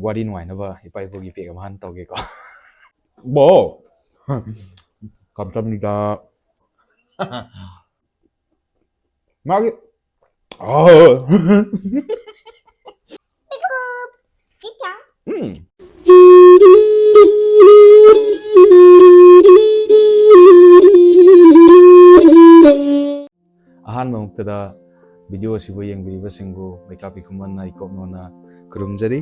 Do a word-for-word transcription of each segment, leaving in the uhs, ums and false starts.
ꯋꯥꯔꯤ ꯅꯨꯡꯉꯥꯏꯅꯕ ꯏꯄꯥ ꯏꯄꯨꯒꯤ ꯄꯦꯛ ꯑꯃ ꯍꯥꯟꯅ ꯇꯧꯒꯦꯀꯣ꯫ ꯕꯣ! ꯀꯝꯇꯝꯅꯤꯗ꯫ ꯃꯥꯒꯤ, ꯑꯥ꯫ ꯎꯝ꯫ ꯑꯍꯥꯟꯕ ꯃꯛꯇꯗ video ꯑꯁꯤꯕꯨ ꯌꯦꯡꯕꯤꯔꯤꯕꯁꯤꯡꯕꯨ ꯃꯩꯀꯥꯞꯄꯤ ꯈꯨꯃꯟ ꯅꯥꯏꯀꯣꯛꯅꯣꯅ ꯈꯨꯔꯨꯝꯖꯔꯤ꯫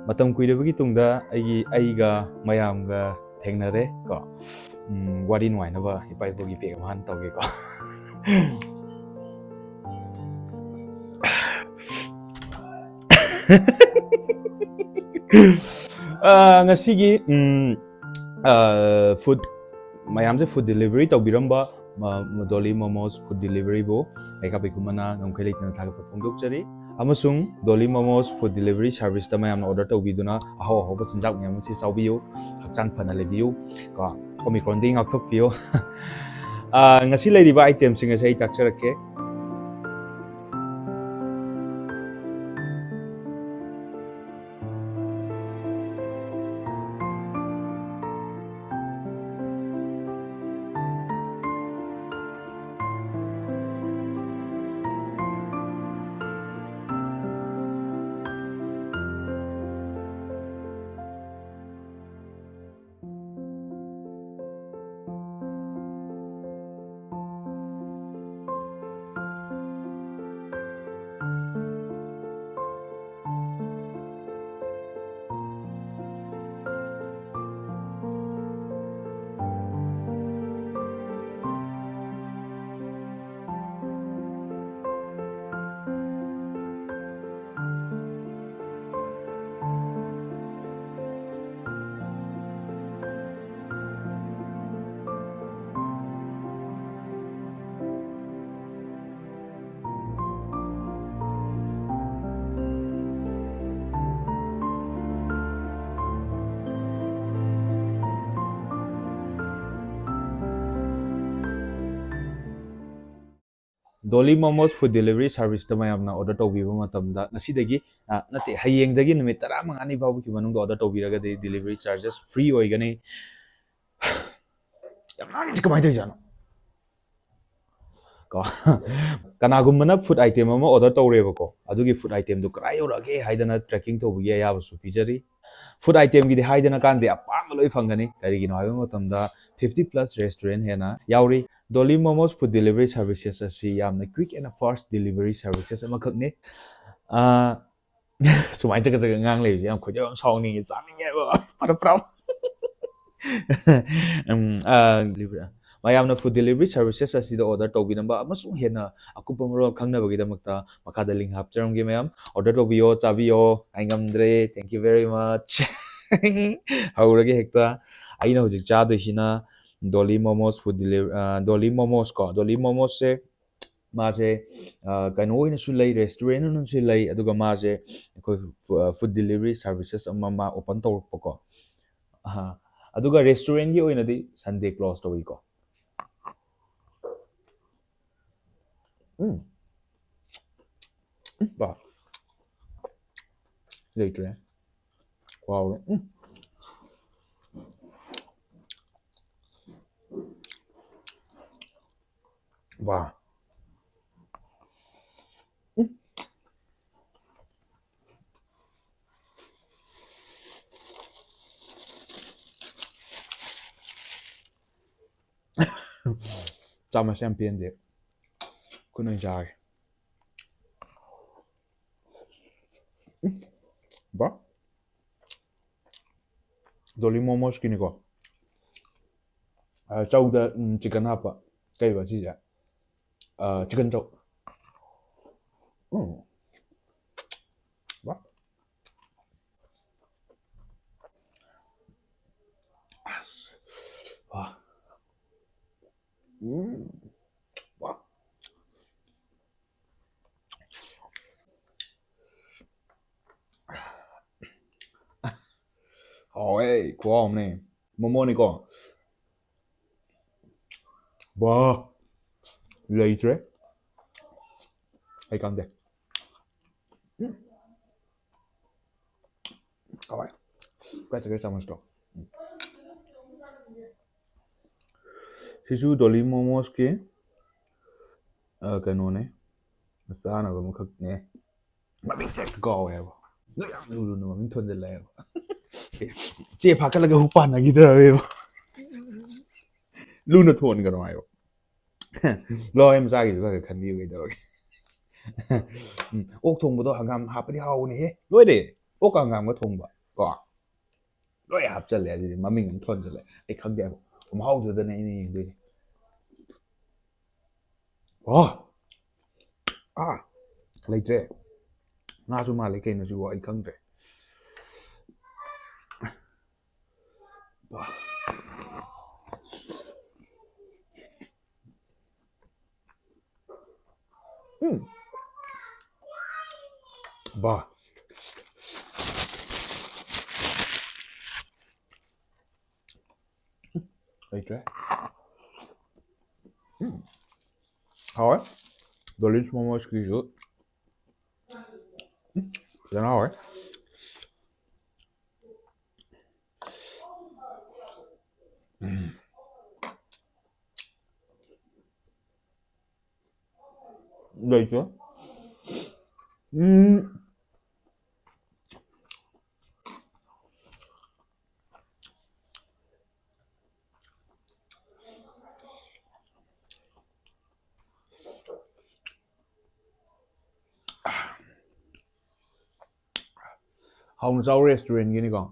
ꯃꯇꯝ ꯀꯨꯏꯔꯕꯒꯤ ꯇꯨꯡꯗ ꯑꯩꯒꯤ, ꯑꯩꯒ ꯃꯌꯥꯝꯒ ꯊꯦꯡꯅꯔꯦ ꯀꯣ꯫ ꯎꯝ, ꯋꯥꯔꯤ ꯅꯨꯡꯉꯥꯏꯅꯕ ꯏꯄꯥ ꯏꯄꯨꯒꯤ ꯄꯦꯛ ꯑꯃ ꯍꯥꯟꯅ ꯇꯧꯒꯦꯀꯣ꯫ ꯑꯥ, ꯉꯁꯤꯒꯤ, ꯎꯝ, ꯑꯥ, food, ꯃꯌꯥꯝꯁꯦ food delivery ꯇꯧꯕꯤꯔꯝꯕ, ꯃ-, ꯗꯣꯂꯤ ꯃꯣꯃꯣꯁ food deliveryꯕꯨ ꯃꯩꯀꯥꯞꯄꯤ ꯈꯨꯃꯟꯅ ꯉꯝꯈꯩ ꯂꯩꯇꯅ ꯊꯥꯒꯠꯄ ꯐꯣꯡꯗꯣꯛꯆꯔꯤ꯫ ꯑꯃꯁꯨꯡ ꯗꯣꯂꯤ ꯃꯣꯃꯣꯁ food delivery serviceꯇ ꯃꯌꯥꯝꯅ order ꯇꯧꯕꯤꯗꯨꯅ ꯑꯍꯥꯎ ꯑꯍꯥꯎꯕ ꯆꯤꯟꯖꯥꯛ ꯃꯌꯥꯝ ꯑꯁꯤ ꯆꯥꯎꯕꯤꯌꯨ, ꯍꯛꯆꯥꯡ ꯐꯅ ꯂꯩꯕꯤꯌꯨ ꯀꯣ, Omicronꯗꯒꯤ ꯉꯥꯛꯊꯣꯛꯄꯤꯌꯨ꯫ ꯑꯥ, ꯉꯁꯤ ꯂꯩꯔꯤꯕ itemꯁꯤꯡ ꯑꯁꯤ ꯑꯩ ꯇꯥꯛꯆꯔꯛꯀꯦ꯫ Dolly Momos Food Delivery Service ꯇ ꯃꯌꯥꯝꯅ order ꯇꯧꯕꯤꯕ ꯃꯇꯝꯗ, ꯉꯁꯤꯗꯒꯤ, ꯑ, ꯅꯠꯇꯦ, ꯍꯌꯦꯡꯗꯒꯤ ꯅꯨꯃꯤꯠ ꯇꯔꯥꯃꯉꯥꯅꯤ ꯐꯥꯎꯕꯒꯤ ꯃꯅꯨꯡꯗ order ꯇꯧꯕꯤꯔꯒꯗꯤ delivery charges free ꯑꯣꯏꯒꯅꯤ꯫ ꯑꯉꯥꯡꯁꯦ ꯀꯃꯥꯏꯅ ꯇꯧꯔꯤꯖꯥꯠꯅꯣ? ꯀꯣ, ꯀꯅꯥꯒꯨꯝꯕꯅ food item ꯑꯃ order ꯇꯧꯔꯦꯕꯀꯣ, ꯑꯗꯨꯒꯤ food item ꯗꯨ ꯀꯗꯥꯏ ꯌꯧꯔꯛꯑꯒꯦ ꯍꯥꯏꯗꯅ tracking ꯇꯧꯕꯒꯤ ꯑꯌꯥꯕꯁꯨ ꯄꯤꯖꯔꯤ꯫ Food item ꯒꯤꯗꯤ ꯍꯥꯏꯗꯅ ꯀꯥꯟꯗꯦ, ꯑꯄꯥꯝꯕ ꯂꯣꯏ ꯐꯪꯒꯅꯤ꯫ ꯀꯔꯤꯒꯤꯅꯣ ꯍꯥꯏꯕ ꯃꯇꯝꯗ, fifty plus restaurant ꯍꯦꯟꯅ ꯌꯥꯎꯔꯤ꯫ Dolly Momos Food Delivery Services ꯑꯁꯤ ꯌꯥꯝꯅ quick and fast delivery services ꯑꯃꯈꯛꯅꯤ꯫ ꯑꯥ, ꯁꯨꯃꯥꯏꯅ ꯆꯒꯠ ꯆꯒꯠ ꯉꯥꯡ ꯂꯩꯕꯁꯦ ꯌꯥꯝ ꯈꯣꯏꯗꯧ ꯌꯥꯝ ꯁꯥꯎꯅꯤꯡꯉꯦ, ꯆꯥꯅꯤꯡꯉꯦꯕ꯫ ꯄꯔꯞ ꯄꯔꯞ꯫ ꯎꯝ, ꯑꯥ, delivery, ꯃꯌꯥꯝꯅ food delivery services ꯑꯁꯤꯗ order ꯇꯧꯕꯤꯅꯕ ꯑꯃꯁꯨꯡ ꯍꯦꯟꯅ ꯑꯀꯨꯞꯄ ꯃꯔꯣꯜ ꯈꯪꯅꯕꯒꯤꯗꯃꯛꯇ ꯃꯈꯥꯗ link ꯍꯥꯞꯆꯔꯝꯒꯦ, ꯃꯌꯥꯝ꯫ Order ꯇꯧꯕꯤꯌꯣ, ꯆꯥꯕꯤꯌꯣ, ꯉꯥꯏ ꯉꯝꯗ꯭ꯔꯦ꯫ Thank you very much꯫ ꯍꯧꯔꯒꯦ ꯍꯦꯛꯇ꯫ ꯑꯩꯅ ꯍꯧꯖꯤꯛ ꯆꯥꯗꯣꯏꯁꯤꯅ Dolly Momos Food Delivery, ꯑꯥ, Dolly Momos ꯀꯣ, Dolly Momos ꯁꯦ ꯃꯥꯁꯦ, ꯑ, ꯀꯩꯅꯣ ꯑꯣꯏꯅꯁꯨ ꯂꯩ, restaurant ꯑꯣꯏꯅꯁꯨ ꯂꯩ, ꯑꯗꯨꯒ ꯃꯥꯁꯦ ꯑꯩꯈꯣꯏ ꯐꯨ-, ꯑ, food delivery services ꯑꯃ ꯃꯥ open ꯇꯧꯔꯛꯄꯀꯣ꯫ ꯑꯍꯥ꯫ ꯑꯗꯨꯒ restaurant ꯒꯤ ꯑꯣꯏꯅꯗꯤ Sunday close ꯇꯧꯏꯀꯣ꯫ ꯎꯝ꯫ ꯎꯝ, ꯕꯥ꯫ ꯂꯩꯇ꯭ꯔꯦ꯫ ꯀꯥꯎꯔꯦ꯫ ꯎꯝ꯫ ꯕꯥ꯫ ꯎꯝ꯫ ꯆꯥꯃꯁ ꯌꯥꯝ ꯄꯦꯟꯗꯦ꯫ ꯈꯨꯠꯅ ꯑꯣꯏꯅ ꯆꯥꯔꯒꯦ꯫ ꯎꯝ꯫ ꯕꯥ꯫ Dolly Momos ꯀꯤꯅꯤꯀꯣ꯫ ꯑ, ꯆꯧꯗ, ꯎꯝ, chicken ꯍꯥꯞꯄ꯫ ꯀꯩꯕ ꯁꯤꯁꯦ? ꯑ, chicken ꯆꯧ꯫ ꯎꯝ꯫ ꯕꯥ꯫ ꯋꯥ꯫ ꯎꯝ꯫ ꯋꯥ꯫ ꯍꯥꯎꯋꯦ, ꯈꯨꯍꯥꯎ ꯑꯃꯅꯦ꯫ ꯃꯣꯃꯣꯅꯤꯀꯣ꯫ ꯕꯥ꯫ ꯂꯩꯇ꯭ꯔꯦ꯫ ꯑꯩ ꯈꯪꯗꯦ꯫ ꯎꯝ꯫ ꯍꯥꯎꯋꯦ꯫ ꯀꯥꯏ ꯆꯠꯈ꯭ꯔꯦ ꯆꯥꯃꯁꯇꯣ? ꯎꯝ꯫ ꯁꯤꯁꯨ ꯗꯣꯂꯤ ꯃꯣꯃꯣꯁꯀꯤ, ꯑ, ꯀꯩꯅꯣꯅꯦ, ꯆꯥꯅꯕ ꯑꯃꯈꯛꯅꯦ꯫ ꯃꯃꯤꯡ ꯍꯦꯛꯇ ꯀꯥꯎꯋꯦꯕ꯫ ꯅꯣꯏ ꯌꯥꯝ ꯂꯨ ꯂꯨꯅ ꯃꯃꯤꯡ ꯊꯣꯟꯖꯜꯂꯛꯑꯦꯕ꯫ ꯆꯦ ꯐꯥꯀꯠꯂꯒ ꯍꯨꯛ ꯄꯥꯟꯅꯈꯤꯗ꯭ꯔꯕ? ꯂꯨꯅ ꯊꯣꯟꯒꯅꯣ ꯍꯥꯏꯕ꯫ ꯂꯣ, ꯑꯩ ꯃꯆꯥꯒꯤꯁꯨ ꯈꯔ ꯈꯔ ꯈꯟꯕꯤꯌꯨ ꯀꯩꯗꯧꯔꯒꯦ? ꯎꯝ, ꯑꯣꯛ ꯊꯣꯡꯕꯗꯣ ꯍꯪꯒꯥꯝ ꯍꯥꯞꯄꯗꯤ ꯍꯥꯎꯕꯅꯦꯍꯦ꯫ ꯂꯣꯏꯔꯦ꯫ ꯑꯣꯛꯀ ꯍꯪꯒꯥꯝꯒ ꯊꯣꯡꯕ ꯀꯣ꯫ ꯂꯣꯏ ꯍꯥꯞꯆꯜꯂꯦ꯫ ꯑꯗꯨꯗꯤ ꯃꯃꯤꯡ ꯑꯃ ꯊꯣꯟꯖꯜꯂꯦ꯫ ꯑꯩ ꯈꯪꯗꯦ ꯍꯥꯏꯕ꯫ ꯃꯍꯥꯎꯗꯨꯗꯅꯦ ꯑꯩꯅ ꯌꯦꯡꯗꯣꯏꯁꯦ꯫ ꯑꯣ! ꯑꯥ! ꯂꯩꯇ꯭ꯔꯦ꯫ ꯉꯥꯁꯨ ꯃꯥꯜꯂꯦ ꯀꯩꯅꯣ ꯁꯤꯕꯣ? ꯑꯩ ꯈꯪꯗ꯭ꯔꯦ꯫ ꯎꯝ꯫ ꯕꯥ꯫ ꯂꯩꯇ꯭ꯔꯦ꯫ ꯎꯝ꯫ ꯍꯥꯎꯋꯦ꯫ ꯗꯣꯂꯤꯁ ꯃꯣꯃꯣꯁꯀꯤꯁꯨ꯫ ꯎꯝ꯫ ꯐꯖꯅ ꯍꯥꯎꯋꯦ꯫ ꯎꯝ꯫ ꯂꯩꯇꯦ꯫ ꯎꯝ꯫ ꯍꯥꯎꯅ ꯆꯥꯎ ꯔꯦꯁꯇꯨꯔꯦꯟꯒꯤꯅꯤꯀꯣ꯫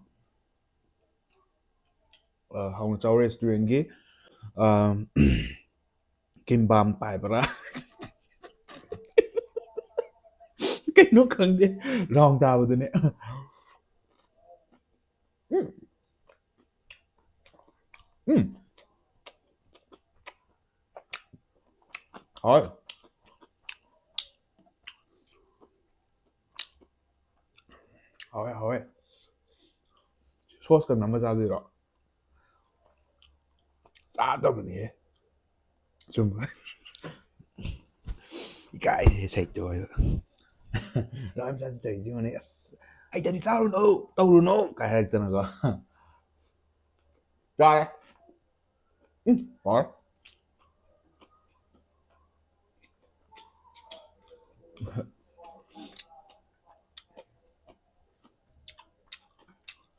ꯑ, ꯍꯥꯎꯅ ꯆꯥꯎ ꯔꯦꯁꯇꯨꯔꯦꯟꯒꯤ, ꯑ, ꯀꯤꯝꯕꯥꯝ ꯄꯥꯏꯕ꯭ꯔꯥ? ꯀꯩꯅꯣ ꯈꯪꯗꯦ, ꯔꯥꯎꯟ ꯇꯥꯕꯗꯨꯅꯦ꯫ ꯎꯝ꯫ ꯎꯝ꯫ ꯍꯥꯎꯋꯦ꯫ ꯍꯥꯎꯋꯦ, ꯍꯥꯎꯋꯦ꯫ ꯁꯣꯁꯀ ꯅꯝꯃ ꯆꯥꯗꯣꯏꯔꯣ? ꯆꯥꯗꯕꯅꯤꯍꯦ꯫ ꯆꯨꯝꯕ꯫ ꯏꯀꯥꯏꯁꯦ ꯁꯩꯇꯣꯛꯑꯦꯕ꯫ ꯂꯋꯥꯏ ꯃꯆꯥꯁꯤ ꯇꯧꯔꯤꯁꯤ ꯌꯦꯡꯉꯨꯅꯦ꯫ "ꯑꯁ, ꯍꯩꯇꯗꯤ ꯆꯥꯔꯨꯅꯨ, ꯇꯧꯔꯨꯅꯨ" ꯀꯥꯏ ꯍꯥꯏꯔꯛꯇꯅꯀꯣ꯫ ꯆꯥꯔꯦ꯫ ꯎꯝ, ꯍꯥꯎꯔꯦ꯫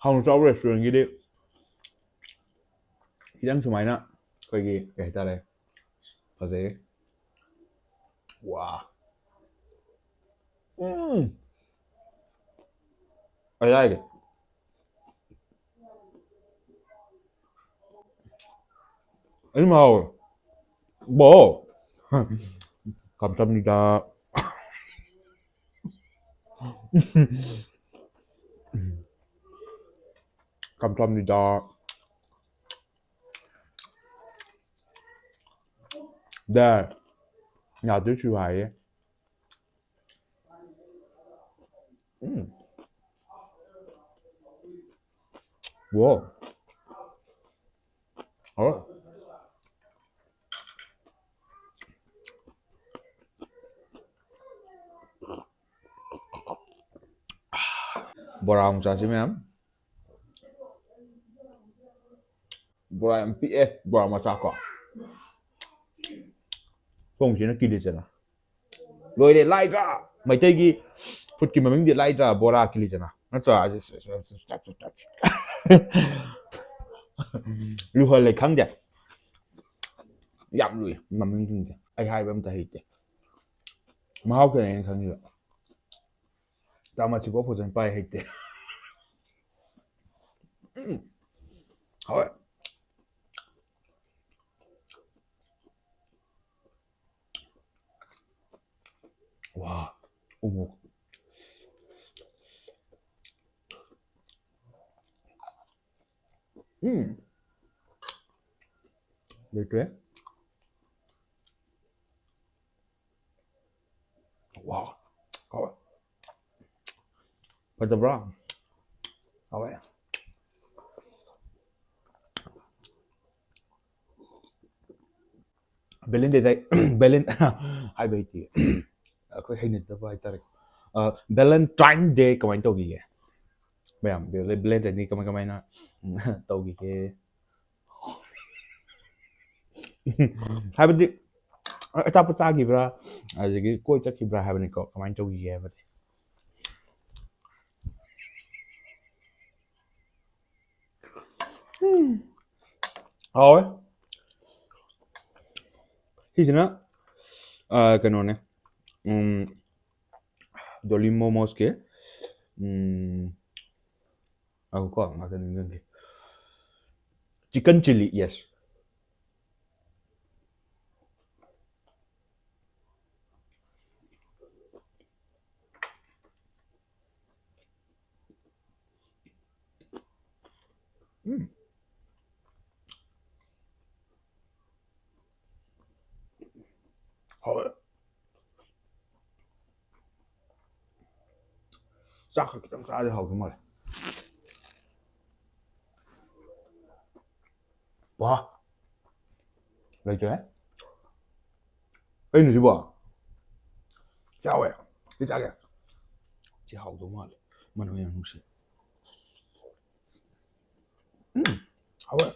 ꯍꯥꯎꯅ ꯆꯥꯕ restaurantꯒꯤꯗꯤ ꯈꯤꯇꯪ ꯁꯨꯃꯥꯏꯅ ꯑꯩꯈꯣꯏꯒꯤ, ꯀꯩ ꯍꯥꯏꯇꯥꯔꯦ, ꯐꯖꯩꯌꯦ꯫ ꯋꯥ꯫ ꯎꯝ꯫ ꯑꯩ ꯍꯥꯏꯒꯦ꯫ ꯑꯗꯨꯝ ꯍꯥꯎꯋꯦ꯫ ꯕꯣ꯫ ꯀꯝꯇꯝꯅꯤꯗ꯫ ꯀꯝꯇꯝꯅꯤꯗ꯫ ꯗ꯫ ꯌꯥꯗꯣꯏꯁꯨ ꯍꯥꯏꯌꯦ꯫ ꯎꯝ꯫ ꯋꯥ꯫ ꯍꯥꯎꯋꯦ꯫ ꯕꯣꯔꯥ ꯑꯃꯨꯛ ꯆꯥꯁꯤ ꯃꯌꯥꯝ꯫ ꯕꯣꯔꯥ ꯌꯥꯝ ꯄꯤꯛꯑꯦ, ꯕꯣꯔꯥ ꯃꯆꯥ ꯀꯣ꯫ ꯁꯣꯝꯒꯤꯁꯤꯅ ꯀꯤꯂꯤ ꯆꯅꯥ꯫ ꯂꯣꯏꯔꯦ, ꯂꯥꯏꯗ꯭ꯔꯥ? ꯃꯩꯇꯩꯒꯤ foodꯀꯤ ꯃꯃꯤꯡꯗꯤ ꯂꯥꯏꯗ꯭ꯔꯥ? ꯕꯣꯔꯥ, ꯀꯤꯂꯤ ꯆꯅꯥ꯫ ꯅꯠꯇ꯭ꯔꯥ? ꯂꯨꯍꯜꯂꯦ, ꯈꯪꯗꯦ꯫ ꯌꯥꯝ ꯂꯨꯏ ꯃꯃꯤꯡꯁꯤꯡꯁꯦ꯫ ꯑꯩ ꯍꯥꯏꯕ ꯑꯝꯇ ꯍꯩꯇꯦ꯫ ꯃꯍꯥꯎ ꯈꯦꯠꯅꯩꯅ ꯈꯪꯉꯤꯕ꯫ ꯆꯥꯃꯁꯁꯤꯐꯥꯎ ꯐꯖꯅ ꯄꯥꯏ ꯍꯩꯇꯦ꯫ ꯎꯝ꯫ ꯍꯥꯎꯋꯦ꯫ ꯋꯥ, ꯎꯃꯣꯔꯣꯛ꯫ ꯎꯝ꯫ ꯂꯩꯇ꯭ꯔꯦ꯫ ꯋꯥ, ꯍꯥꯎꯋꯦ꯫ ꯐꯖꯕ꯭ꯔꯥ? ꯍꯥꯎꯋꯦ꯫ ꯚꯦꯂꯦꯟꯇꯥꯏꯟ ꯚꯦꯂꯦꯟ ꯍꯥꯏꯕ ꯍꯩꯇꯦ꯫ ꯑꯩꯈꯣꯏ ꯍꯩꯅꯗꯕ ꯍꯥꯏꯇꯥꯔꯦ꯫ ꯚꯦꯂꯦꯟꯇꯥꯏꯟ ꯗꯦ ꯀꯃꯥꯏꯅ ꯇꯧꯈꯤꯒꯦ? ꯃꯌꯥꯝ ꯚꯦꯂꯦꯟꯇꯥꯏꯟ ꯗꯦ ꯀꯃꯥꯏ ꯀꯃꯥꯏꯅ ꯇꯧꯈꯤꯒꯦ? ꯍꯥꯏꯕꯗꯤ ꯑꯆꯥꯄꯣꯠ ꯆꯥꯈꯤꯕ꯭ꯔꯥ, ꯑꯗꯒꯤ ꯀꯣꯏ ꯆꯠꯈꯤꯕ꯭ꯔꯥ ꯍꯥꯏꯕꯅꯤꯀꯣ, ꯀꯃꯥꯏꯅ ꯇꯧꯈꯤꯒꯦ ꯍꯥꯏꯕꯗꯤ꯫ ꯎꯝ, ꯍꯥꯎꯋꯦ꯫ ꯁꯤꯁꯤꯅ ꯑ, ꯀꯩꯅꯣꯅꯦ, ꯎꯝ, ꯗꯣꯂꯤ ꯃꯣꯃꯣꯁꯀꯤ, ꯎꯝ, ꯑꯧ ꯀꯣ ꯉꯥꯛꯇ ꯅꯤꯡꯁꯤꯡꯒꯦ꯫ Chicken chilli, yes. ꯎꯝ꯫ ꯍꯥꯎꯋꯦ꯫ ꯆꯥꯛꯀ ꯈꯤꯇꯪ ꯆꯥꯔꯗꯤ ꯍꯥꯎꯗꯧ ꯃꯥꯜꯂꯦ꯫ ꯋꯥ꯫ ꯂꯩꯇ꯭ꯔꯦ꯫ ꯀꯩꯅꯣ ꯁꯤꯕꯣ? ꯆꯥꯎꯋꯦ꯫ ꯁꯤ ꯆꯥꯒꯦ꯫ ꯁꯤ ꯍꯥꯎꯗꯧ ꯃꯥꯜꯂꯦ꯫ ꯃꯅꯝ ꯌꯥꯝ ꯅꯨꯡꯁꯤ꯫ ꯎꯝ꯫ ꯍꯥꯎꯋꯦ꯫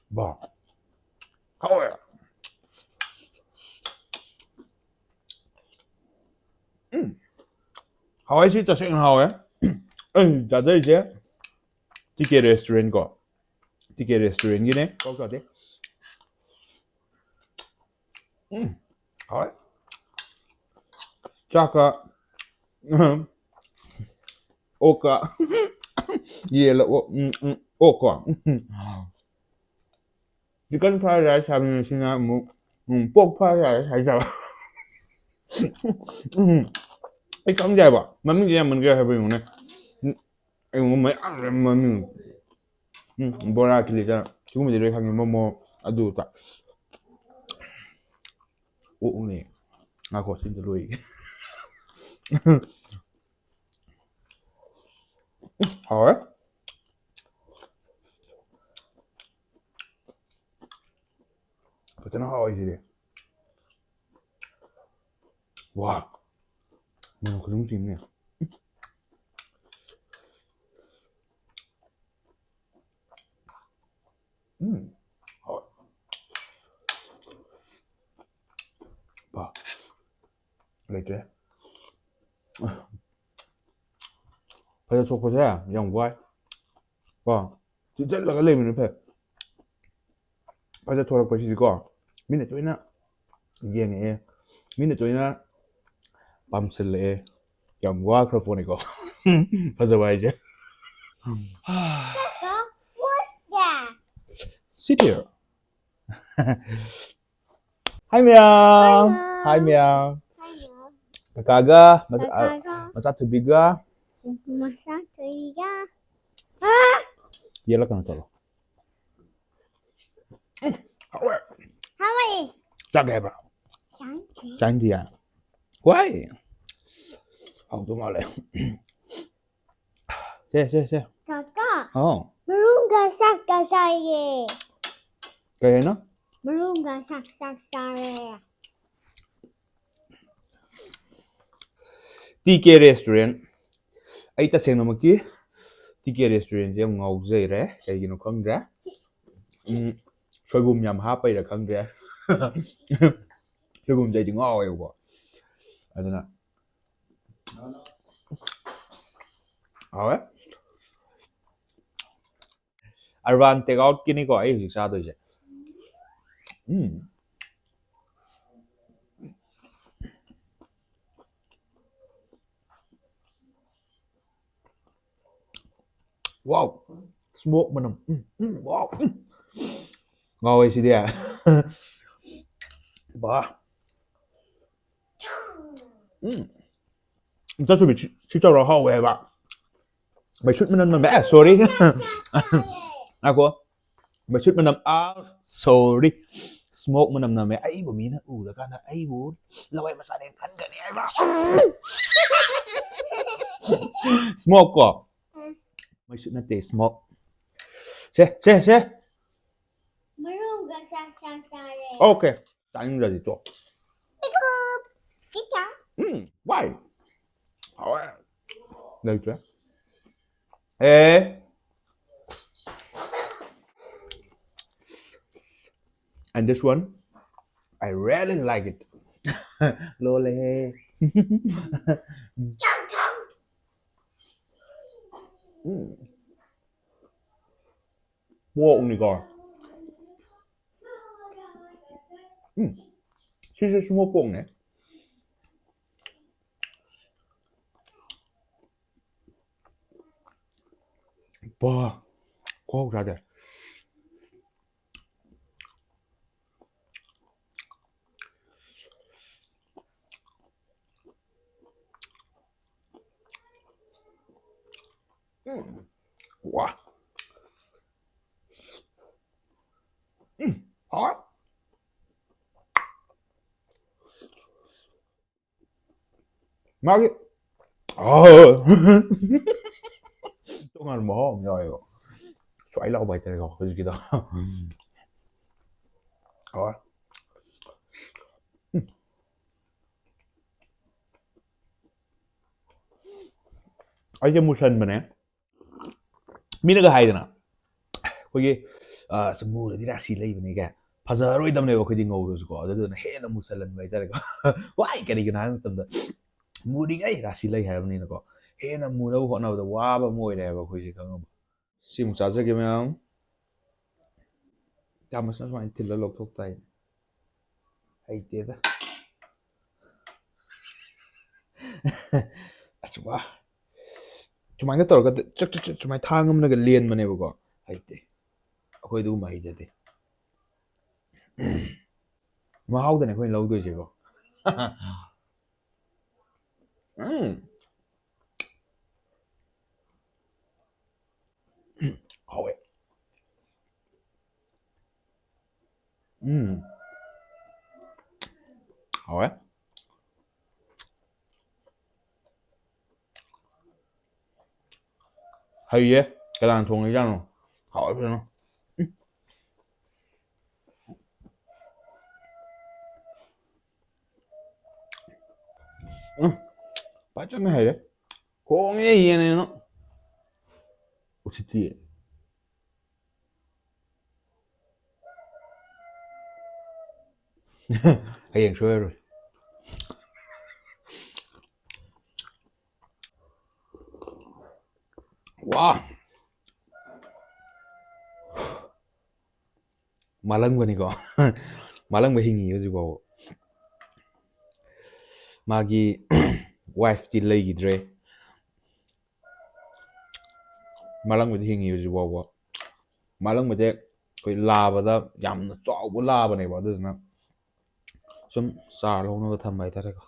ꯕꯥ꯫ ꯍꯥꯎꯋꯦ꯫ ꯎꯝ꯫ ꯍꯋꯥꯏꯁꯤ ꯇꯁꯦꯡꯅ ꯍꯥꯎꯋꯦ꯫ ꯑꯩꯅ ꯆꯥꯖꯔꯤꯁꯦ ꯇꯤ ꯀꯦ restaurant ꯀꯣ꯫ ꯇꯤ ꯀꯦ restaurant ꯒꯤꯅꯦ꯫ ꯀꯥꯎ ꯆꯥꯗꯦ꯫ ꯎꯝ꯫ ꯍꯥꯎꯋꯦ꯫ ꯆꯥꯛꯀ, ꯎꯝ, ꯑꯣꯛꯀ, ꯌꯦꯜꯂ ꯑꯣꯛ, ꯎꯝ, ꯎꯝ, ꯑꯣꯛꯀꯣ꯫ ꯎꯝ, ꯎꯝ꯫ Chicken fried rice ꯍꯥꯏꯕꯅꯤ, ꯁꯤꯅ ꯑꯃꯨꯛ, ꯎꯝ, pork fried rice ꯍꯥꯏꯇꯥꯕ꯫ ꯎꯝ꯫ ꯑꯩ ꯈꯪꯗꯦ ꯍꯥꯏꯕ꯫ ꯃꯃꯤꯡꯁꯦ ꯌꯥꯝꯃꯟꯈ꯭ꯔꯦ ꯍꯥꯏꯕ ꯌꯦꯡꯉꯨꯅꯦ꯫ ꯎꯝ, ꯑꯩ ꯃꯌꯥꯝ ꯃꯃꯤꯡ꯫ ꯎꯝ, ꯕꯣꯔꯥ, ꯀꯤꯂꯤꯆꯅꯥ꯫ ꯁꯤꯒꯨꯝꯕꯗꯤ ꯂꯣꯏ ꯈꯪꯉꯦ꯫ ꯃꯣꯃꯣ, ꯑꯗꯨ ꯇ-, ꯑꯣꯛꯅꯦ꯫ ꯉꯥꯏꯈꯣ, ꯁꯤꯝꯇ ꯂꯣꯏꯒꯦ꯫ ꯍꯥꯎꯋꯦ꯫ ꯐꯖꯅ ꯍꯥꯎꯋꯦ ꯁꯤꯗꯤ꯫ ꯋꯥ꯫ ꯃꯅꯝ ꯈꯨꯅꯨꯡ ꯊꯤꯅꯦ꯫ ꯎꯝ꯫ ꯍꯥꯎꯋꯦ꯫ ꯄꯥ꯫ ꯂꯩꯇ꯭ꯔꯦ꯫ ꯐꯖ ꯊꯣꯛꯄꯁꯦ ꯌꯥꯝ ꯋꯥꯏ꯫ ꯀꯣ? ꯆꯤꯟꯁꯤꯜꯂꯒ ꯂꯩꯕꯅ ꯐꯩ꯫ ꯐꯖ ꯊꯣꯔꯛꯄꯁꯤꯗꯤꯀꯣ, ꯃꯤꯅ ꯇꯣꯏꯅ ꯌꯦꯡꯉꯛꯑꯦ, ꯃꯤꯅ ꯇꯣꯏꯅ ꯄꯥꯝꯁꯤꯜꯂꯛꯑꯦ꯫ ꯌꯥꯝ ꯋꯥꯈ꯭ꯔ ꯄꯣꯠꯅꯤꯀꯣ꯫ ꯐꯖꯕ ꯍꯥꯏꯁꯦ꯫ What's that? Sit here. Hi, ꯃꯌꯥꯝ꯫ Hi, ꯃꯌꯥꯝ꯫ ꯀꯀꯥꯒ, ꯃꯆꯥ-, ꯀꯀꯥꯒ꯫ ꯃꯆꯥ ꯊꯣꯏꯕꯤꯒ꯫ ꯃꯆꯥ ꯊꯣꯏꯕꯤꯒ꯫ ꯑꯥ! ꯌꯦꯜꯂꯛꯀꯅꯨ ꯆꯠꯂꯣ꯫ ꯎꯝ, ꯍꯥꯎꯋꯦ꯫ ꯍꯥꯎꯋꯦ꯫ ꯆꯥꯒꯦ ꯍꯥꯏꯕ꯭ꯔꯥ? ꯆꯥꯅꯤꯡꯗꯦ꯫ ꯆꯥꯅꯤꯡꯗꯤꯌꯦ? ꯋꯥꯏ꯫ ꯍꯥꯎꯗꯧ ꯃꯥꯜꯂꯦ꯫ ꯁꯦ, ꯁꯦ, ꯁꯦ꯫ ꯀꯀꯥ, ꯍꯥꯎ꯫ ꯃꯔꯨꯝꯒ ꯆꯥꯛꯀ ꯆꯥꯏꯌꯦ꯫ ꯀꯩ ꯍꯥꯏꯅꯣ? ꯃꯔꯨꯝꯒ ꯆꯥꯛ, ꯆꯥꯛ ꯆꯥꯔꯦ꯫ ꯇꯤ ꯀꯦ Restaurant꯫ ꯑꯩ ꯇꯁꯦꯡꯅꯃꯛꯀꯤ ꯇꯤ ꯀꯦ Restaurantꯁꯦ ꯌꯥꯝ ꯉꯥꯎꯖꯩꯔꯦ꯫ ꯀꯩꯒꯤꯅꯣ ꯈꯪꯗ꯭ꯔꯦ꯫ ꯎꯝ, ꯁꯣꯏꯕꯨꯝ ꯌꯥꯝ ꯍꯥꯞꯄꯩꯔꯥ ꯈꯪꯗ꯭ꯔꯦ꯫ ꯁꯣꯏꯕꯨꯝꯁꯦ ꯑꯩꯗꯤ ꯉꯥꯎꯋꯦꯕꯀꯣ꯫ ꯑꯗꯨꯅ ꯍꯥꯎꯋꯦ꯫ Urban Takeoutꯀꯤꯅꯤꯀꯣ ꯑꯩ ꯍꯧꯖꯤꯛ ꯆꯥꯗꯣꯏꯁꯦ꯫ ꯎꯝ꯫ Wow! Smoke ꯃꯅꯝ꯫ ꯎꯝ, ꯎꯝ, wow! ꯎꯝ꯫ ꯉꯥꯎꯋꯦ ꯁꯤꯗꯤ꯫ ꯕꯥ꯫ ꯎꯝ꯫ ꯆꯥꯁꯨꯕꯤ, ꯁꯤ, ꯁꯤ ꯆꯧꯔ ꯍꯥꯎꯋꯦ ꯍꯥꯏꯕ꯫ ꯃꯩꯁꯨꯠ ꯃꯅꯝ ꯅꯝꯃꯦ꯫ ꯑꯦ, sorry꯫ ꯉꯥꯏꯈꯣ꯫ ꯃꯩꯁꯨꯠ ꯃꯅꯝ, ꯑꯥ, sorry꯫ Smoke ꯃꯅꯝ ꯅꯝꯃꯦ꯫ ꯑꯩꯕꯨ ꯃꯤꯅ ꯎꯔꯀꯥꯟꯗ ꯑꯩꯕꯨ ꯂꯋꯥꯏ ꯃꯆꯥꯅꯦꯅ ꯈꯟꯒꯅꯤ ꯍꯥꯏꯕ꯫ Smoke ꯀꯣ? ꯎꯝ꯫ ꯃꯩꯁꯨꯠ ꯅꯠꯇꯦ, smoke꯫ ꯁꯦ, ꯁꯦ, ꯁꯦ꯫ ꯃꯔꯨꯝꯒ ꯆꯥꯛ, ꯆꯥꯛ ꯆꯥꯔꯦ꯫ Okay. ꯆꯥꯅꯤꯡꯗ꯭ꯔꯗꯤ ꯇꯣꯛ꯫ ꯎꯝ, why? ꯍꯥꯎꯋꯦ꯫ ꯂꯩꯇ꯭ꯔꯦ꯫ ꯑꯦ꯫ And this one, I really like it. ꯂꯣꯜꯂꯦꯍꯦ꯫ ꯎꯝ꯫ ꯄꯣꯛꯅꯤꯀꯣ꯫ ꯎꯝ꯫ ꯁꯤꯁꯨ ꯁꯨꯃꯣ ꯄꯣꯛꯅꯦ꯫ ꯕꯥ, ꯈꯨꯍꯥꯎ ꯆꯥꯗꯦ꯫ ꯎꯝ꯫ ꯋꯥ꯫ ꯎꯝ, ꯍꯥꯎꯋꯦ꯫ ꯃꯥꯒꯤ, ꯑꯥ꯫ ꯇꯣꯉꯥꯟꯕ ꯃꯍꯥꯎ ꯑꯃ ꯌꯥꯎꯋꯦꯕ꯫ ꯁ꯭ꯋꯥꯏ ꯂꯥꯎꯕ ꯍꯥꯏꯇꯥꯔꯦꯀꯣ, ꯍꯧꯖꯤꯛꯀꯤꯗꯣ꯫ ꯍꯥꯎꯋꯦ꯫ ꯎꯝ꯫ ꯑꯩꯁꯦ ꯃꯨꯁꯟꯕꯅꯦ꯫ ꯃꯤꯅꯒ ꯍꯥꯏꯗꯅ, ꯑꯩꯈꯣꯏꯒꯤ, ꯑ, "ꯑꯁ, ꯃꯨꯔꯗꯤ ꯔꯥꯁꯤ ꯂꯩꯕꯅꯤ" ꯀꯥꯏ꯫ ꯐꯖꯔꯣꯏꯗꯕꯅꯦꯕ ꯑꯩꯈꯣꯏꯗꯤ ꯉꯧꯔꯁꯨꯀꯣ, ꯑꯗꯨꯗꯨꯅ ꯍꯦꯟꯅ ꯃꯨꯁꯜꯍꯟꯕ ꯍꯥꯏꯇꯥꯔꯦꯀꯣ꯫ Why? ꯀꯔꯤꯒꯤꯅꯣ ꯍꯥꯏꯕ ꯃꯇꯝꯗ, ꯃꯨꯔꯤꯉꯩ ꯔꯥꯁꯤ ꯂꯩ ꯍꯥꯏꯔꯕꯅꯤꯅꯀꯣ, ꯍꯦꯟꯅ ꯃꯨꯅꯕ ꯍꯣꯠꯅꯕꯗ ꯋꯥꯕ ꯑꯃ ꯑꯣꯏꯔꯦꯕ ꯑꯩꯈꯣꯏꯁꯦ, ꯈꯪꯉꯕ? ꯁꯤꯃꯨꯛ ꯆꯥꯖꯒꯦ, ꯃꯌꯥꯝ꯫ ꯆꯥꯃꯁꯅ ꯁꯨꯃꯥꯏꯅ ꯊꯤꯜꯂ ꯂꯧꯊꯣꯛ ꯇꯥꯏꯅꯦ꯫ ꯍꯩꯇꯦꯗ꯫ ꯑꯁ, ꯋꯥ꯫ ꯁꯨꯃꯥꯏꯅ ꯇꯧꯔꯒ ꯆꯛ, ꯆꯛ, ꯆꯛ, ꯁꯨꯃꯥꯏꯅ ꯊꯥꯡ ꯑꯃꯅꯒ ꯂꯦꯟꯕꯅꯦꯕꯀꯣ꯫ ꯍꯩꯇꯦ꯫ ꯑꯩꯈꯣꯏ ꯑꯗꯨꯒꯨꯝꯕ ꯍꯩꯖꯗꯦ꯫ ꯃꯍꯥꯎꯗꯅꯦ ꯑꯩꯈꯣꯏꯅ ꯂꯧꯗꯣꯏꯁꯦꯀꯣ꯫ ꯎꯝ꯫ ꯍꯥꯎꯋꯦ꯫ ꯎꯝ꯫ ꯍꯥꯎꯋꯦ꯫ ꯍꯩꯌꯦ꯫ ꯀꯅꯥꯅ ꯊꯣꯡꯉꯤꯖꯥꯠꯅꯣ? ꯍꯥꯎꯋꯦ ꯐꯖꯅ꯫ ꯎꯝ꯫ ꯎꯝ, ꯐꯖꯅ ꯍꯩꯔꯦ꯫ ꯈꯣꯡꯉꯦ ꯌꯦꯟꯅꯦꯅ꯫ ꯎꯁꯤꯠꯇꯤꯌꯦ꯫ ꯍꯌꯦꯡ ꯁꯣꯏꯔꯔꯣꯏ꯫ ꯋꯥ꯫ ꯃꯥꯂꯪꯕꯅꯤꯀꯣ꯫ ꯃꯥꯂꯪꯕ ꯍꯤꯡꯉꯤ ꯍꯧꯖꯤꯛ ꯐꯥꯎꯕ꯫ ꯃꯥꯒꯤ wife ꯇꯤ ꯂꯩꯈꯤꯗ꯭ꯔꯦ꯫ ꯃꯥꯂꯪꯕꯗꯤ ꯍꯤꯡꯉꯤ ꯍꯧꯖꯤꯛ ꯐꯥꯎꯕ꯫ ꯃꯥꯂꯪꯕꯁꯦ ꯑꯩꯈꯣꯏ ꯂꯥꯕꯗ ꯌꯥꯝꯅ ꯆꯥꯎꯕ ꯂꯥꯕꯅꯦꯕ, ꯑꯗꯨꯗꯨꯅ ꯁꯨꯝ ꯆꯥꯔ ꯂꯧꯅꯕ ꯊꯝꯕ ꯍꯥꯏꯇꯥꯔꯦꯀꯣ꯫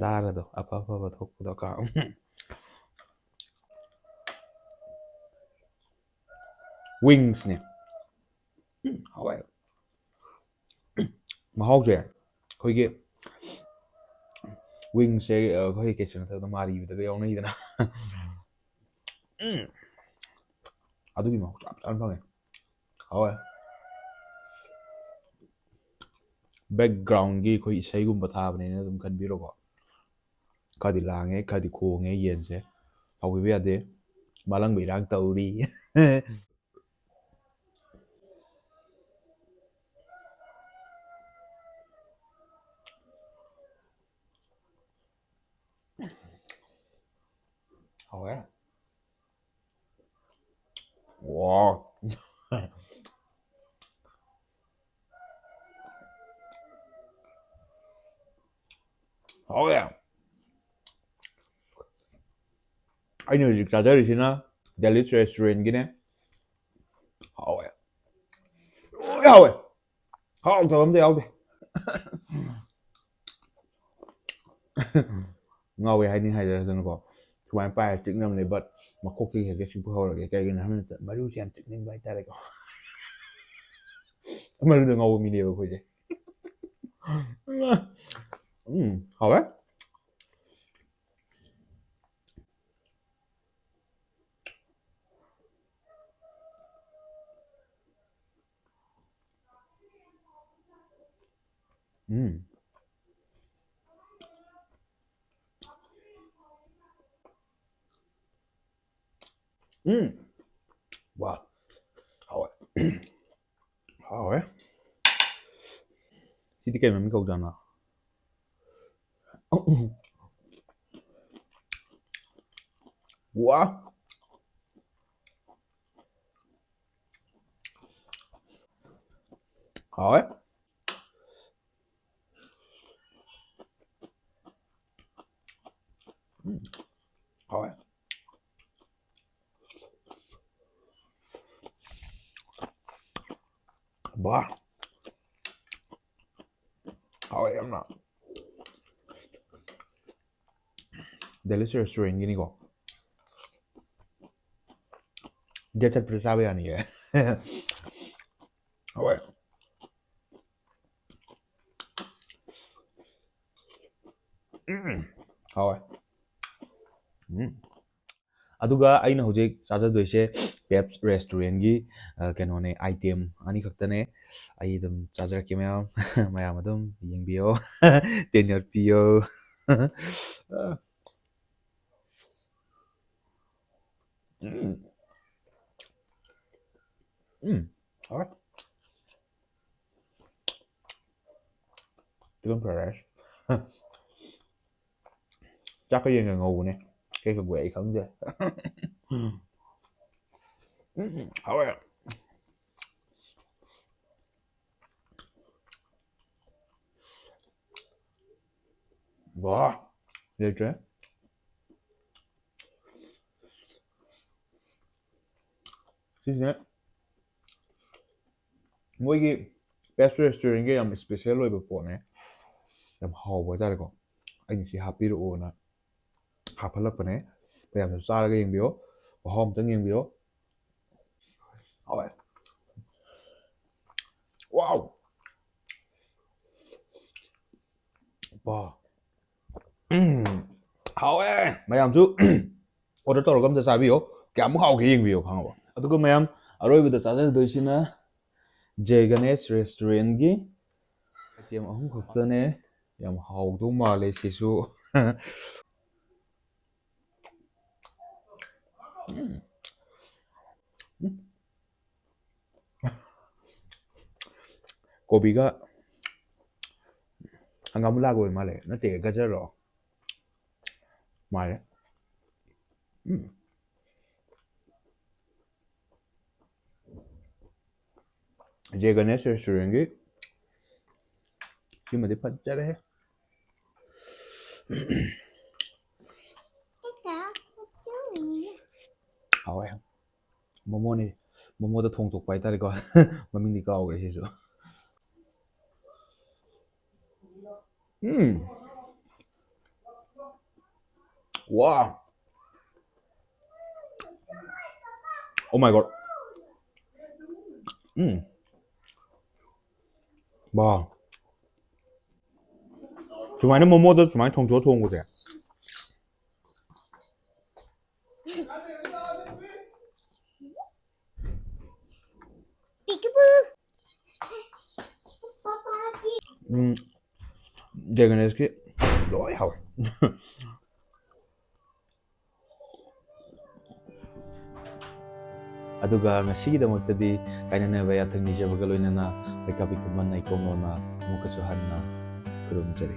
ꯗꯥꯔꯗꯣ ꯑꯐ ꯑꯐꯕ ꯊꯣꯛꯄꯗꯣ ꯀꯥ꯫ Wings ꯅꯦ꯫ ꯎꯝ, ꯍꯥꯎꯋꯦ꯫ ꯃꯍꯥꯎꯁꯦ ꯑꯩꯈꯣꯏꯒꯤ wings ꯁꯦ, ꯑꯩꯈꯣꯏ ꯀꯩꯁꯨ ꯅꯠꯇꯕꯗ ꯃꯥꯔꯤꯕꯗꯒ ꯌꯥꯎꯅꯩꯗꯅ꯫ ꯎꯝ꯫ ꯑꯗꯨꯒꯤ ꯃꯍꯥꯎ ꯆꯞ ꯆꯥꯅ ꯐꯪꯉꯦ꯫ ꯍꯥꯎꯋꯦ꯫ Background ꯒꯤ ꯑꯩꯈꯣꯏ ꯏꯁꯩꯒꯨꯝꯕ ꯊꯥꯕꯅꯦꯅ ꯑꯗꯨꯝ ꯈꯟꯕꯤꯔꯣꯀꯣ꯫ ꯈꯔꯗꯤ ꯂꯥꯡꯉꯦ, ꯈꯔꯗꯤ ꯈꯣꯡꯉꯦ ꯌꯦꯟꯁꯦ꯫ ꯁꯥꯎꯕꯤꯕ ꯌꯥꯗꯦ꯫ ꯃꯥꯂꯪꯕ ꯏꯔꯥꯡ ꯇꯧꯔꯤ꯫ ꯍꯥꯎꯋꯦ꯫ ꯋꯥꯎ꯫ ꯍꯥꯎꯋꯦ꯫ ꯑꯩꯅ ꯍꯧꯖꯤꯛ ꯆꯥꯖꯔꯤꯁꯤꯅ Delhi's Restaurant ꯒꯤꯅꯦ꯫ ꯍꯥꯎꯋꯦ꯫ ꯂꯣꯏ ꯍꯥꯎꯋꯦ꯫ ꯍꯥꯎꯇꯕ ꯑꯝꯇ ꯌꯥꯎꯗꯦ꯫ ꯉꯥꯎꯋꯦ ꯍꯥꯏꯅꯤꯡ ꯍꯥꯏꯖꯔꯁꯅꯨꯀꯣ꯫ ꯁꯨꯃꯥꯏꯅ ꯄꯥꯏꯔ ꯆꯤꯛꯅꯕꯅꯦ, but ꯃꯈꯣꯛꯇꯒꯤ ꯍꯦꯛꯇ ꯆꯤꯛꯄ ꯍꯧꯔꯒꯦ꯫ ꯀꯩꯒꯤꯅꯣ ꯍꯥꯏꯕ ꯃꯇꯝꯗ ꯃꯔꯨꯁꯦ ꯌꯥꯝ ꯆꯤꯛꯅꯤꯡꯕ ꯍꯥꯏꯇꯥꯔꯦꯀꯣ꯫ ꯃꯔꯨꯗ ꯉꯥꯎꯕ ꯃꯤꯅꯦꯕ ꯑꯩꯈꯣꯏꯁꯦ꯫ ꯎꯝ, ꯍꯥꯎꯋꯦ꯫ ꯎꯝ, ꯎꯝ. ꯋꯥ. ꯍꯥꯎꯋꯦ. ꯍꯥꯎꯋꯦ. ꯁꯤꯗꯤ ꯀꯩ ꯃꯃꯤꯡ ꯀꯧꯖꯥꯠꯅꯣ? ꯋꯥ. ꯍꯥꯎꯋꯦ. ꯎꯝ. ꯍꯥꯎꯋꯦ. ꯕꯥ. ꯍꯥꯎꯋꯦ ꯌꯥꯝꯅ. Delicious restaurantꯒꯤꯅꯤꯀꯣ. ꯗꯦꯠ ꯆꯠꯄꯗ ꯆꯥꯕ ꯌꯥꯅꯤꯌꯦ꯫ ꯍꯥꯎꯋꯦ꯫ ꯎꯝ, ꯍꯥꯎꯋꯦ꯫ ꯎꯝ꯫ ꯑꯗꯨꯒ ꯑꯩꯅ ꯍꯧꯖꯤꯛ ꯆꯥꯖꯗꯣꯏꯁꯦ Pep's restaurantꯒꯤ, ꯑ, ꯀꯩꯅꯣꯅꯦ, item ꯑꯅꯤꯈꯛꯇꯅꯦ꯫ ꯑꯩ ꯑꯗꯨꯝ ꯆꯥꯖꯔꯛꯀꯦ ꯃꯌꯥꯝ꯫ ꯃꯌꯥꯝ ꯑꯗꯨꯝ ꯌꯦꯡꯕꯤꯌꯣ꯫ ꯇꯦꯟ ꯌꯥꯔ ꯄꯤꯌꯣ꯫ ꯎꯝ꯫ ꯎꯝ꯫ ꯍꯥꯎꯋꯦ꯫ Chicken fried rice꯫ ꯆꯥꯛꯀ ꯌꯦꯟꯒ ꯉꯧꯕꯅꯦ꯫ ꯀꯩ ꯀꯧꯒꯦ ꯑꯩ ꯈꯪꯗꯦ꯫ ꯎꯝ꯫ ꯎꯝ, ꯍꯥꯎꯋꯦ꯫ ꯋꯥ꯫ ꯂꯩꯇ꯭ꯔꯦ꯫ ꯁꯤꯁꯤꯅ ꯃꯣꯏꯒꯤ Pep's restaurantꯒꯤ ꯌꯥꯝ special ꯑꯣꯏꯕ ꯄꯣꯠꯅꯦ꯫ ꯌꯥꯝ ꯍꯥꯎꯕ ꯍꯥꯏꯇꯥꯔꯦꯀꯣ꯫ ꯑꯩꯅ ꯁꯤ ꯍꯥꯞꯄꯤꯔꯛꯑꯣꯅ ꯍꯥꯞꯍꯜꯂꯛꯄꯅꯦ꯫ ꯃꯌꯥꯝꯁꯨ ꯆꯥꯔꯒ ꯌꯦꯡꯕꯤꯌꯣ꯫ ꯃꯍꯥꯎ ꯑꯝꯇꯪ ꯌꯦꯡꯕꯤꯌꯣ꯫ ꯍꯥꯎꯋꯦ꯫ ꯋꯥꯎ! ꯕꯥ꯫ ꯎꯝ꯫ ꯍꯥꯎꯋꯦ꯫ ꯃꯌꯥꯝꯁꯨ order ꯇꯧꯔꯒ ꯑꯝꯇ ꯆꯥꯕꯤꯌꯣ꯫ ꯀꯌꯥꯃꯨꯛ ꯍꯥꯎꯒꯦ ꯌꯦꯡꯕꯤꯌꯣ, ꯈꯪꯉꯕ? ꯑꯗꯨꯒ ꯃꯌꯥꯝ, ꯑꯔꯣꯏꯕꯗ ꯆꯥꯖꯗꯣꯏꯁꯤꯅ ꯖꯦ ꯒꯅꯦꯁ restaurantꯒꯤ item ꯑꯍꯨꯝ ꯈꯛꯇꯅꯦ꯫ ꯌꯥꯝ ꯍꯥꯎꯗꯧ ꯃꯥꯜꯂꯦ ꯁꯤꯁꯨ꯫ ꯎꯝ꯫ ꯎꯝ꯫ ꯀꯣꯕꯤꯒ ꯍꯪꯒꯥꯝ ꯃꯨꯂꯥꯒ ꯑꯣꯏ ꯃꯥꯜꯂꯦ꯫ ꯅꯠꯇꯦ, ꯒꯖꯔꯔꯣ? ꯃꯥꯜꯂꯦ꯫ ꯎꯝ꯫ ꯖꯦ ꯒꯅꯦꯁ ꯔꯦꯁꯇꯨꯔꯦꯟꯒꯤ ꯁꯤꯃꯗꯤ ꯐꯖꯔꯦꯍꯦ꯫ ꯍꯥꯎꯋꯦ꯫ ꯃꯣꯃꯣꯅꯤ꯫ ꯃꯣꯃꯣꯗ ꯊꯣꯡ ꯊꯣꯛꯄ ꯍꯥꯏꯇꯥꯔꯦꯀꯣ꯫ ꯃꯃꯤꯡꯗꯤ ꯀꯥꯎꯈ꯭ꯔꯦ ꯁꯤꯁꯨ꯫ ꯎꯝ꯫ ꯋꯥ꯫ Oh my God. ꯎꯝ꯫ ꯋꯥ꯫ ꯁꯨꯃꯥꯏꯅ ꯃꯣꯃꯣꯗ ꯁꯨꯃꯥꯏꯅ ꯊꯣꯡꯗꯣꯛꯑ ꯊꯣꯡꯕꯁꯦ꯫ ꯎꯝ, ꯖꯦ ꯒꯅꯦꯁꯀꯤ ꯂꯣꯏ ꯍꯥꯎꯋꯦ꯫ ꯑꯗꯨꯒ ꯉꯁꯤꯒꯤꯗꯃꯛꯇꯗꯤ ꯀꯥꯏꯅꯅꯕ ꯌꯥꯊꯪ ꯅꯤꯖꯕꯒ ꯂꯣꯏꯅꯅ ꯂꯩꯀꯥꯕꯤ ꯈꯨꯃꯟ ꯅꯥꯏꯀꯣꯝ ꯂꯣꯟꯅ ꯑꯃꯨꯛꯀꯁꯨ ꯍꯟꯅ ꯈꯨꯔꯨꯝꯖꯔꯤ꯫